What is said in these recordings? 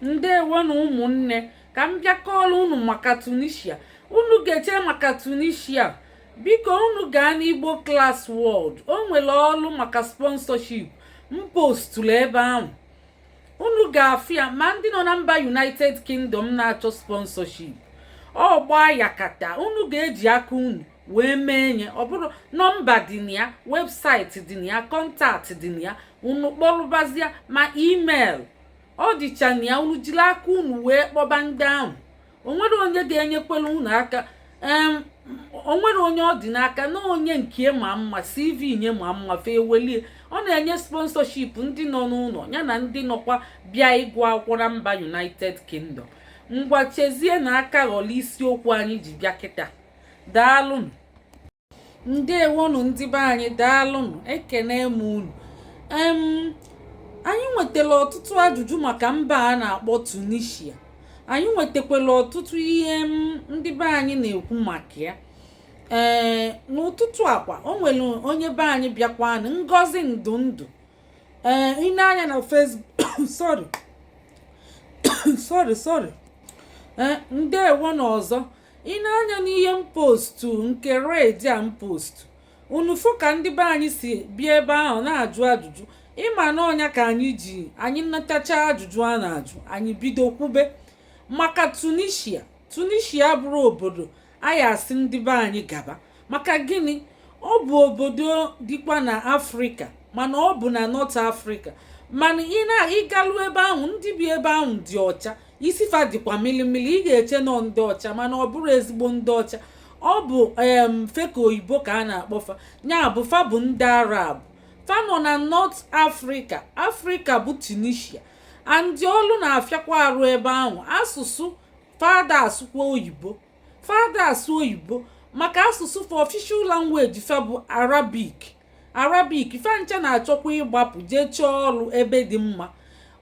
Ndewonu ụmụnne. Ka m bịa kọọrọ unu maka Tunisia. Unu ga-eche maka Tunisia. Biko, unu gaa n'Igbo Class World, o nwere ọrụ maka sponsorship m postụrụ ebe ahụ. Unu ga-afụ ya. Ma ndị nọ na mba United Kingdom na-achọ sponsorship, ọ gbaa yakata. Unu ga-eji aka unu wee mee nye. Ọ bụrụ nọmba dị na ya, website dị na ya, contact dị na ya, unu kpọrụbazia, ma email ọ dịcha na ya. Unu jiri aka unu wee kpọba ndị ahụ. O nwere onye ga-enyekwere unu aka? O nwere onye ọ dị n'aka na onye nke ma mma, CV nye ma mma, fa ewelie. Ọ na-enye sponsorship ndị nọ n'ụlọ ya na ndị nọkwa bịa ịgụ akwụkwọ na mba United Kingdom. Ngwa, chezie na aka ghọrọ isiokwu anyị ji bịa kịta. Daalụnụ, ndewonụ ndị be anyị, daalụnụ, ekene m unu. Anyị nwetara ọtụtụ ajụjụ maka mba a na-akpọ Tunisia. Anyị nwetakwara ọtụtụ ihe ndị be anyị na-ekwu maka ya. Ee, n'ụtụtụ akwa o nwere onye be anyị bịakwanụ, Ngozi Ndụ Ndụ. Ee, ị na-anya na Facebook, sorry, sorry, sorry. Ee, ndewo. N'ọzọ, ị na-anya n'ihe m postu nke red a m postu, unu fụ ka ndị be anyị si bịa ebe ahụ na-ajụ ajụjụ. Ịma na ọnya ka anyị ji anyị natacha ajụjụ a na-ajụ, anyị bido kwube maka Tunisia. Tunisia bụrụ obodo anyị asị ndị be anyị gaba. Maka gịnị? Ọ bụ obodo dịkwa na Afrịka, mana ọ bụ na North Africa. Mana ị na-ịgalụ ebe ahụ, ndị bi ebe ahụ dị ọcha, isi fa dịkwa milimili. Ị ga-eche nọ ndị ọcha, mana ọ bụrụ ezigbo ndị ọcha. Ọ bụ fake oyibo ka a na-akpọfa. Ya bụ, fa bụ ndị Arab. Fa nọ na North Africa. Africa bụ Tunisia. Andị ọlụ na-afịakwa arụ ebe ahụ. Asụsụ fada asụkwa oyibo, fada asụ oyibo, maka asụsụ fa, official language fa bụ Arabic. Arabic fa ncha na-achọkwa ịgbapụ jee chọọ ọrụ ebe dị mma.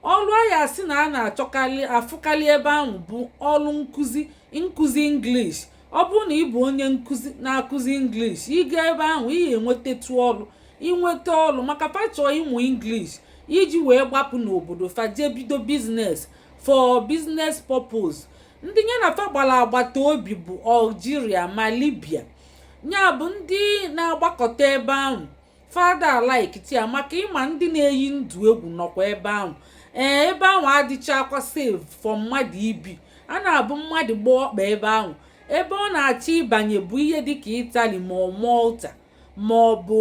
Ọrụ anyị asị na a na-achọkarị afụkarị ebe ahụ bụ ọrụ nkụzi, nkụzi English. Ọ bụrụ na ị bụ onye nkụzi na-akụzi English, ịga ebe ahụ, ị ga-enwetatụ ọrụ, inweta ọrụ, maka fa chọọ ịmụ English iji wee gbapụ n'obodo fa jee bido business, for business purpose. Ndị ya na fa gbara agbata obi bụ Algeria ma Libya. Ya bụ, ndị na-agbakọta ebe ahụ fada like tia, maka ịma ndị na-eyi ndụ egwu nọkwa ebe ahụ. Ee, ebe ahụ adịchakwa safe for mmadụ ibi. A na-abụ mmadụ gbaa ọkpa ebe ahụ. Ebe ọ na-achọ ịbanye bụ ihe dịka Italy ma ọ Malta ma ọ bụ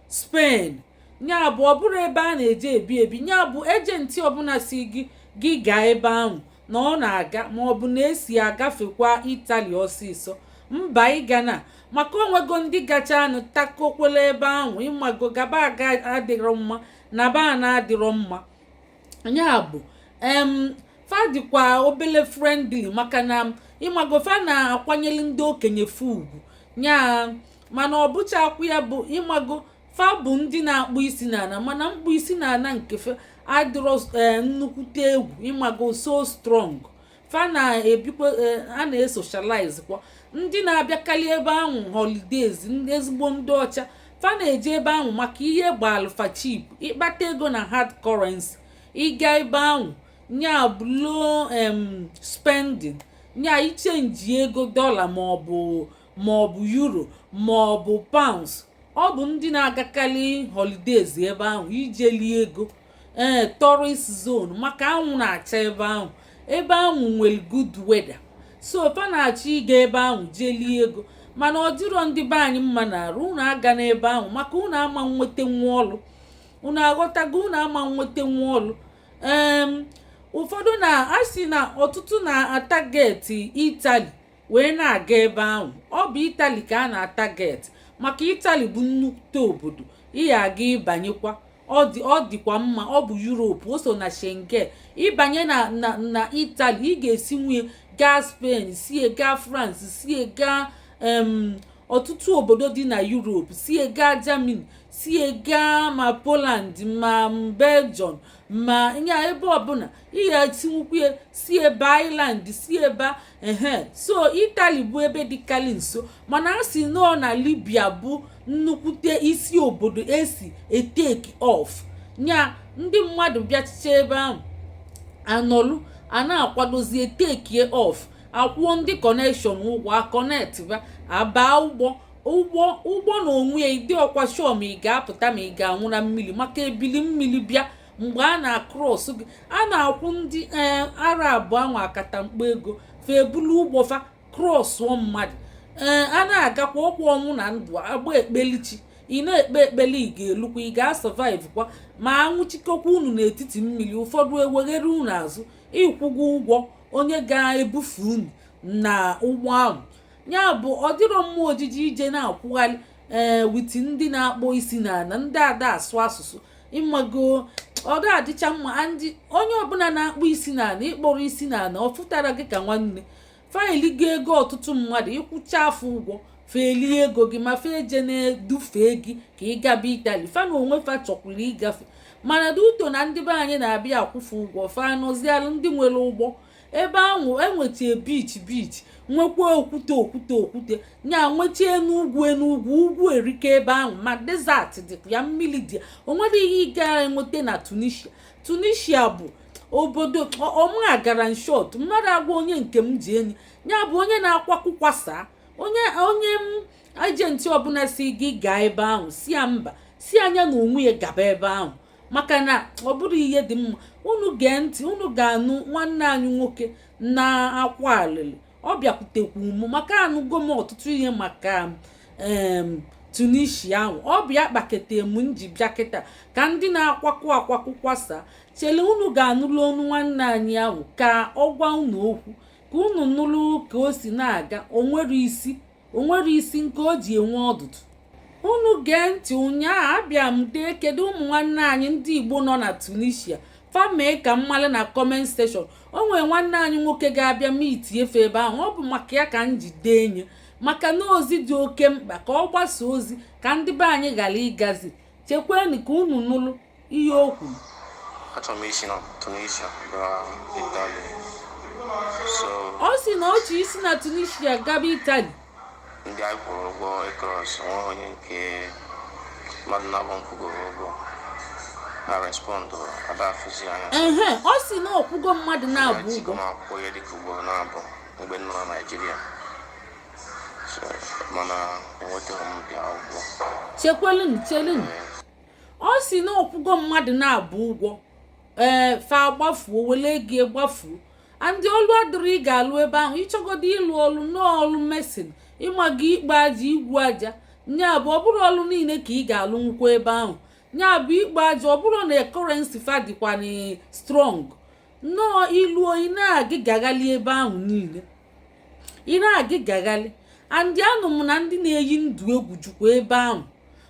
Spain. Ya bụ, ọ bụrụ ebe a na-eje ebi ebi. Ya bụ, agent ọbụla si gị gị gaa ebe ahụ na ọ na-aga, ma ọ bụ na-esi agafekwa Italy ọsịsọ, mba, ịga na maka onwego ndị gachanụ takokwele ebe ahụ. Ịmago gaba aga adịrọ mma na ba na-adịrọ mma. Ya bụ, fa dịkwa obele friendly, maka na ịmago fa na-akwanyere ndị okenye fa ugwu nya. Mana ọ bụchakwa ya bụ, ịmago fa bụ ndị na-akpụ isi n'ala, mana mkpụ isi n'ala nke fa adịrọ nnukwute egwu. Ịmago, so strong. Fa na-ebikwa, a na-esocialize kwa. Ndị na-abịakarị ebe ahụ holidays, ndị ezigbo ndị ọcha, fa na-eje ebe ahụ maka ihe gbalụ fa cheap. Ịkpata ego na hard currency, ịga ebe ahụ, nya bụ low spending. Nya ichange ego dọla maọbụ euro maọbụ pounds. Ọ bụ ndị na-agakarị holidays ebe ahụ ije lie ego, ee, tourist zone, maka anwụ na-acha ebe ahụ. Ebe ahụ nwere good weather, so fa na-achọ ịga ebe ahụ jee lie ego. Mana ọ dịrọ ndị be anyị mma na arụ unu aga n'ebe ahụ, maka unu ama nweta nwa ọlụ. Unu aghọtago? Unu ama nweta nwa ọlụ. Ụfọdụ na-asị na ọtụtụ na-atarget Italy wee na-aga ebe ahụ. Ọ bụ Italy ka a na-atarget, maka Italy bụ nnukwute obodo ị aga ịbanyekwa. Ọ dịkwa mma. Ọ bụ Europe, o so na Schengen. Ịbanye na Italy, ị ga-esi nwunye gaa Spain, sie gaa France, sie gaa ọtụtụ obodo dị na Europe, sie gaa Germany, sie gaa ma Poland ma Belgium ma nya ebe ọbụla ị ga-etinwukwu ya, si ebe Ireland, si ebe ehe. So Italy bụ ebe dịkarị nso. Mana a sị nọọ na Libya bụ nnukwute isi obodo esi etake off. Nya ndị mmadụ bịachicha ebe ahụ anọlụ. A na-akwadozie take off, akwụọ ndị connection ụgwọ, a connect ba, abaa ụgbọ. Ụgbọ na onwe ya ịdị ọkwa sure ma ị ga-apụta, ma ị ga-anwụ na mmiri, maka ebili mmiri bịa mgbe a na-across gị. A na-akwụ ndị Arab ahụ akatamkpo ego, fa ebulu ụgbọ fa crossụọ mmadụ. A na-agakwa ọkwa ọnwụ na ndụ, agba ekpelichi, ị na-ekpe ekpele ị ga-elukwa, ị ga-asurvive kwa, ma anwụchikọkwa unu n'etiti mmiri. Ụfọdụ eweghere unu azụ, ịkwụgo ụgwọ onye ga-ebufe unu na ụgbọ ahụ. Ya bụ, ọ dịrọ mma ojiji ije na-akwụgharị with ndị na-akpọ isi n'ala, ndị ada asụ asụsụ, ịmago. Ọ da adịcha mma. Ndị onye ọbụla na-akpọ isi n'ala, ịkpọrọ isi n'ala, ọ fụtara gị ka nwanne faịlị gị ego. Ọtụtụ mmadụ ịkwụcha afọ ụgwọ, felie ego gị, ma fe eje na-edufee gị ka ị gaba Itali. Fa na onwe fa chọkwuru ịgafe, mana duto na ndị be anyị na-abịa akwụfe ụgwọ, fa anọzialụ ndị nwere ụgbọ. Ebe ahụ enwetie beach, beach nwekwa okwute, okwute, okwute nya nwechie n'ugwu, enugwu ugwu erike ebe ahụ, ma desert dịkwa ya, mmiri dị. O nwere ihe ị ga-enweta na Tunisia. Tunisia bụ obodo ọma gara short mmadụ agwa onye nke m ji enyi ya bụ onye na-akwakwụkwasa onye m agent ọbụla si gị gaa ebe ahụ, si ya mba, si anya na onwe ya gaba ebe ahụ, maka na ọ bụrụ ihe dị mma. Unu gee ntị, unu ga-anụ nwanne anyị nwoke na-akwa alịlị. Ọ bịakwutekwu m maka anụgo m ọtụtụ ihe maka Tunisia ahụ. Ọ bịa kpakete m nji bịa kịta ka ndị na-akwakwu akwakwu kwasa. Chele, unu ga-anụrụ ọnụ nwanne anyị ahụ ka ọ gwa unu okwu, ka unu nụrụ ka o si na-aga. Onwere isi nke o ji enwe ọdụdụ. Unu gee ntị. Ụnyaahụ abịa m dee, kedu ụmụ nwanne anyị ndị Igbo nọ na Tunisia? Fa mee ka mmalị na comment section. O nwere nwanne anyị nwoke ga-abịa meet efe ebe ahụ. Ọ bụ maka ya ka m ji dee nye, maka na ozi dị oke mkpa ka ọ gbasa ozi ka ndị be anyị ghara ịgazi. Chekwenụ ka unu nụrụ ihe o kwuru. Achọrọ m isi na Tunisia gaa Italy. So Ọ sị na ọ chọ isi na Tunisia gaba Itali. ndị anyị kwụrụ ụgwọ ịcross, onwe onye nke mmadụ na-abụ nkwụgoro ụgwọ ha respond, ada afụzi anya. Ehe, ọ sị na ọkwụgo mmadụ na-abụ Etigo ụgwọ. m akwụkwọ ihe dịka ugboro na-abụ mgbe m nọ na Naịjirịa. So, mana enwetaghị m bịa ụgwọ. Chekwelunu, chelunu. Ọ sị na ọkwụgo mmadụ na-abụ ụgwọ, ee, fa gbafuo, wele ego gbafuo. Andị ọlụ adịrị ị ga-alụ ebe ahụ. Ịchọgodo ịlụ ọlụ n'ọlụ mason, ịmaga ikpe aja, igwu aja, nya bụ ọ bụrụ ọlụ niile ka ị ga-alụ nkwa ebe ahụ. Nya bụ ikpe aja, ọ bụrụ na currency fa dịkwa na strong nnọọ, ilu oyi na-agị gaghalị ebe ahụ niile, ị na-agị gaghalị. Andị anụ m na ndị na-eyi ndụ egwu jukwa ebe ahụ,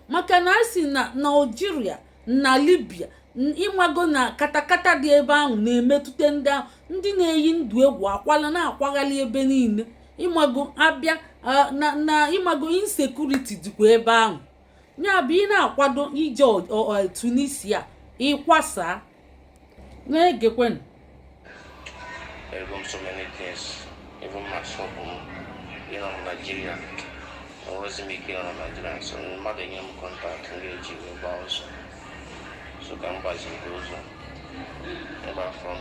maka na a sị na Algeria na Libya, ịmago na katakata dị ebe ahụ na-emetụta ndị ahụ. Ndị na-eyi ndụ egwu akwala na-akwaghalị ebe niile, ịmago abịa na ịmago insecurity dịkwa ebe ahụ. Ya bụ, ị na-akwado ije Tunisia, ịkwasa na-egekwenụ. Ego m, so many things, even my shop m ịnọ na Naịjirịa, enwezi m ike ịnọ na Naịjirịa. So mmadụ enye m contact m ga-eji wee gbaa ụzọ. So ka m gbaziri ụzọ mgba from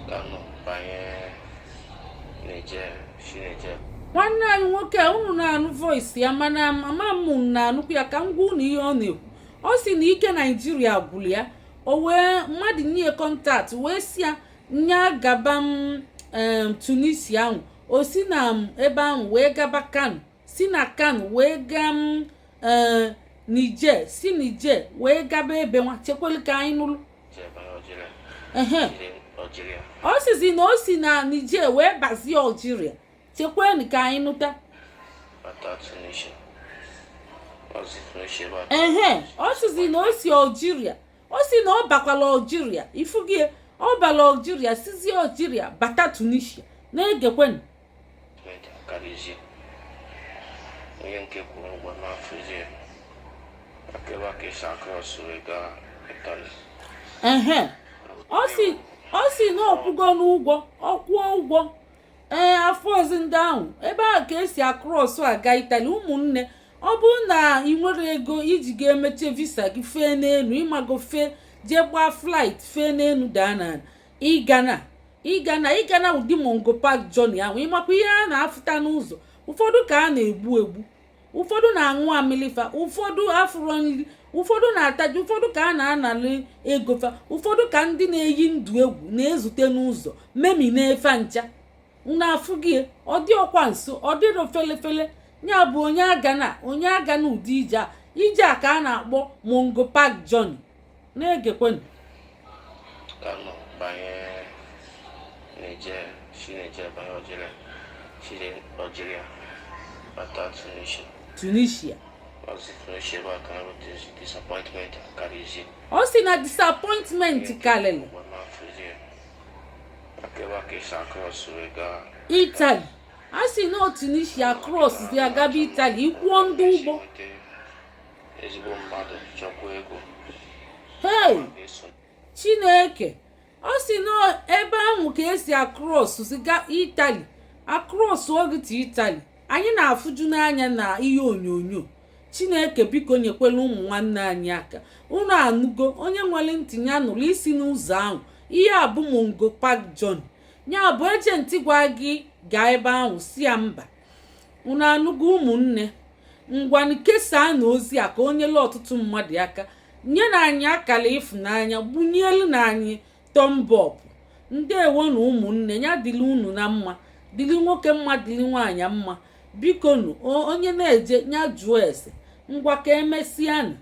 Kano banye Niger, si Niger. Nwanne anyị nwoke a unu na-anụ voice ya, mana mama m na-anụkwu ya. Ka m gwa unu ihe ọ na-ekwu. Ọ sị na ike Naijiria gwụrụ ya, o wee mmadụ nye contact, wee si ya nya gaba m Tunisia ahụ. O si na m ebe ahụ wee gaba Kano, si na Kano wee gaa m Niger, si Niger wee gaba ebe nwa. Chekwelu ka anyị nụrụ. Niger banye Algeria. Ehe. Jide Algeria. Ọ sizi na o si na Niger wee bazie Algeria. Chekwenụ ka anyị nụta. Bata Tunisia. Ọzi Tunisia ebe a. Ehe, ọ sizi na o si Algeria, o si na ọ bakwala Algeria, ifugie, ọ bala Algeria, sizie Algeria bata Tunisia. Na-egekwenụ. Gọọmenti akarịzie onye nke kwụrụ ụgwọ n'afọzie aka ebe a ka esi across wee gaa Italy. Ehe, ọ si na ọkwụgo n'ụgwọ, ọkwụọ ụgwọ, ee, afọ ozi ndị ahụ ebe ahụ ka esi across aga Itali. Ụmụnne, ọ bụrụ na ị nwere ego iji ga-emeche visa gị, fee n'elu, ịmago, fee Jee gbaa flight fee n'elu daa n'ala. Ịgana ịgana ịgana ụdị Mungo Park journey ahụ, ịmakwa ihe a na-afụta n'ụzọ? Ụfọdụ ka a na-egbu egbu, ụfọdụ na-aṅụ amịlịfa, ụfọdụ afụrọ nri, ụfọdụ na-ataji, ụfọdụ ka a na-anara ego fa, ụfọdụ ka ndị na-eyi ndụ egwu na-ezute n'ụzọ memi na-efe ncha. Unu afụgie? Ọ dị ọkwa nso, ọ dịrọ felefele. Ya bụ, onye agana, onye agana ụdị ije a, ije a ka a na-akpọ Mungo Park journey. Na-egekwenụ. Kano banye Niger, si Niger banye Algeria, si Algeria bata Tunisia. Tunisia. Ọzi Tunisia ebe a ka m disappointment karịzi. Ọ sị na disappointment karịrị. Mgbe m afụzi aka ebe a ka esi across wee gaa Italy. A sị na Tunisia cross dị agaba Italy, ikwuo ndị ụgbọ. Nweta ezigbo mmadụ chọkwa ego Hey! ga-eso. Chineke! Ọ sị na ebe ahụ ka esi across ziga Italy, across oge to Italy. Anyị na-afụju n'anya na ihe onyonyo. Chineke, biko nyekwela ụmụ nwanne anyị aka. Unu anụgo? Onye nwere ntị ya nụrụ. Isi n'ụzọ ahụ, ihe a bụ Mungo Park journey. Ya bụ, agent gwa gị gaa ebe ahụ, si ya mba. Unu anụgo, ụmụnne? Ngwanụ, kesaa na ozi a ka o nyere ọtụtụ mmadụ aka. Nye na anyị akara ịfụnanya, gbunyelu na anyị thumb up. Ndewo na ụmụnne. Ya dịrị unu na mma, dịrị nwoke mma, dịrị nwaanyị mma. Biko nụ, onye na-eje ya jụọ ese. Ngwa, ka emesịanụ.